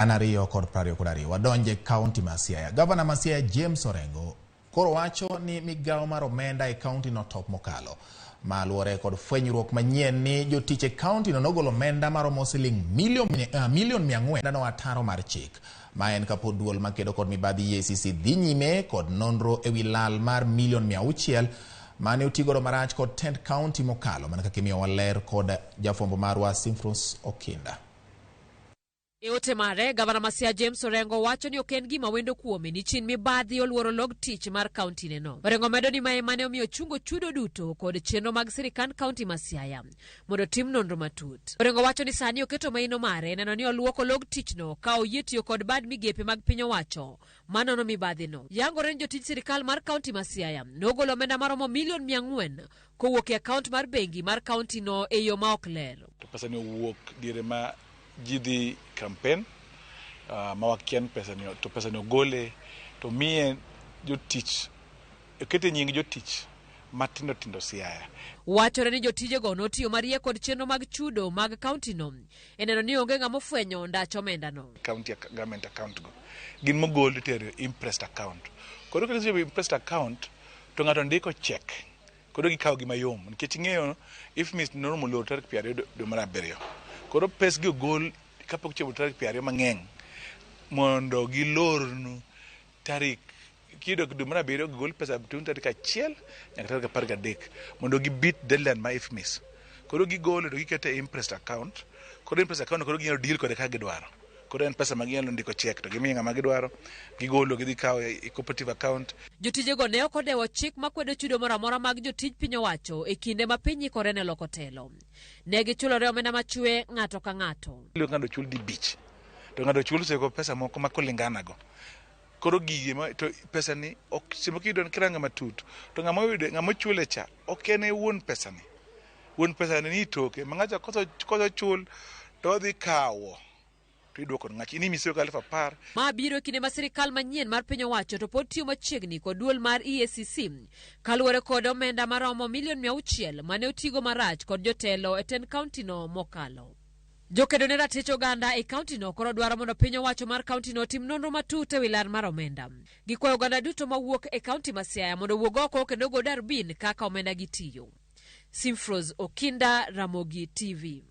2022. Wadonje kaunti ma Siaya. Gavana ma Siaya James Orengo koro wacho ni migawo mar omenda e kaunti no top mokalo. Ma luwore kod fwenyruok manyien ni jotich e kaunti no nogolo omenda maromo siling milion 400 no ataro mar chik. Ma en kapod duol makedo kod mibadhi EACC dhi nyime kod nonro ewi lal mar milion 600 mane otigodo marach kod tend kaunti mokalo, mana kaka imiyowa ler kod jafwambo marwa Simfrus Okinda. E ote mare, gavana ma Siaya James Orengo wacho ni ok en gima wendo kuome ni chin mibadhi oluoro log tich mar kaunti neno. Orengo medo ni mae mane omiyo chungo chudo duto kod chenro mag sirikand kaunti ma Siaya mondo tim nonro matut. Orengo wacho ni sani oketo maino mare neno ni oluoko log tichno ka oyie tiyo kod bad migepe mag piny owacho manono mibadhino. Yangore ni jotij sirikal mar kaunti ma Siaya nogolo omenda maromo milion 400 kowuok e akaont mar bengi mar kaunti no e yo ma ok ler. To pesa ni owuok diere ma ji dhi campaign ma wakia ni pesa ni, to pesa ni ogole to miye jotich, okete nying jotich matindo tindo Siaya. Wachore ni jotijego notiyo mariek kod chenro mag chudo mag kaunti no e neno ni onge ng'ama ofwenyo ndach omenda no. County government account go gin mogol itero e imprest account. Koro ka gisechopo e imprest account to ng'ato ndiko check, koro gikawo gi mayom nikech ing'eyo IFMIS noromo loro tarik 20 dwe mar abiriyo. Koro pes gi ogol kapok chopo tarik 20 mang'eny mondo gilornu tarik kiyudo dwe mar abiriyo gigol pesa between tarik 1 nyaka tarik 13 mondo gi beat deadline ma IFMIS. Koro gigolo to giketo e imprest account. Koro imprest account koro ginyalo deal kode kaka gidwaro. Koro en pesa ma ginyalo ndiko check to gimiyo ng'ama gidwaro, gigolo gidhi kawo e cooperative account. Jotijego ne ok odewo chik makwedo chudo moro amora mag jotij piny owacho e kinde ma piny ikore ne loko telo. Ne gichulore omenda machwe ng'ato ka ng'ato. Ng'ato chul di bich to ng'ato chul seko pesa moko ma kulingana go. Koro gige ma to pesa ni ok simo kiyudo kirango matut to ng'ama oyude, ng'ama ochule cha ok en e wuon pesa ni. Wuon pesa ni ni toke ma ng'acha koso chul to odhi kawo to idwoko ne ng'acha. In imisewe ka 10,000. Ma biro e kinde ma sirikal manyien mar piny owacho to pod tiyo machiegni kod duol mar EACC kaluwore kod omenda maromo milion 600 mane otigo marach kod jotelo e tend kaunti no mokalo. Jokedo ne ratich oganda e kaunti no koro dwaro mondo piny owacho mar kaunti no otim nonro matut e wi lal mar omenda. Gikwayo oganda duto mawuok e kaunti ma Siaya mondo owuog oko kendo ogo darbin kaka omenda gitiyo. Simfros Okinda, Ramogi TV.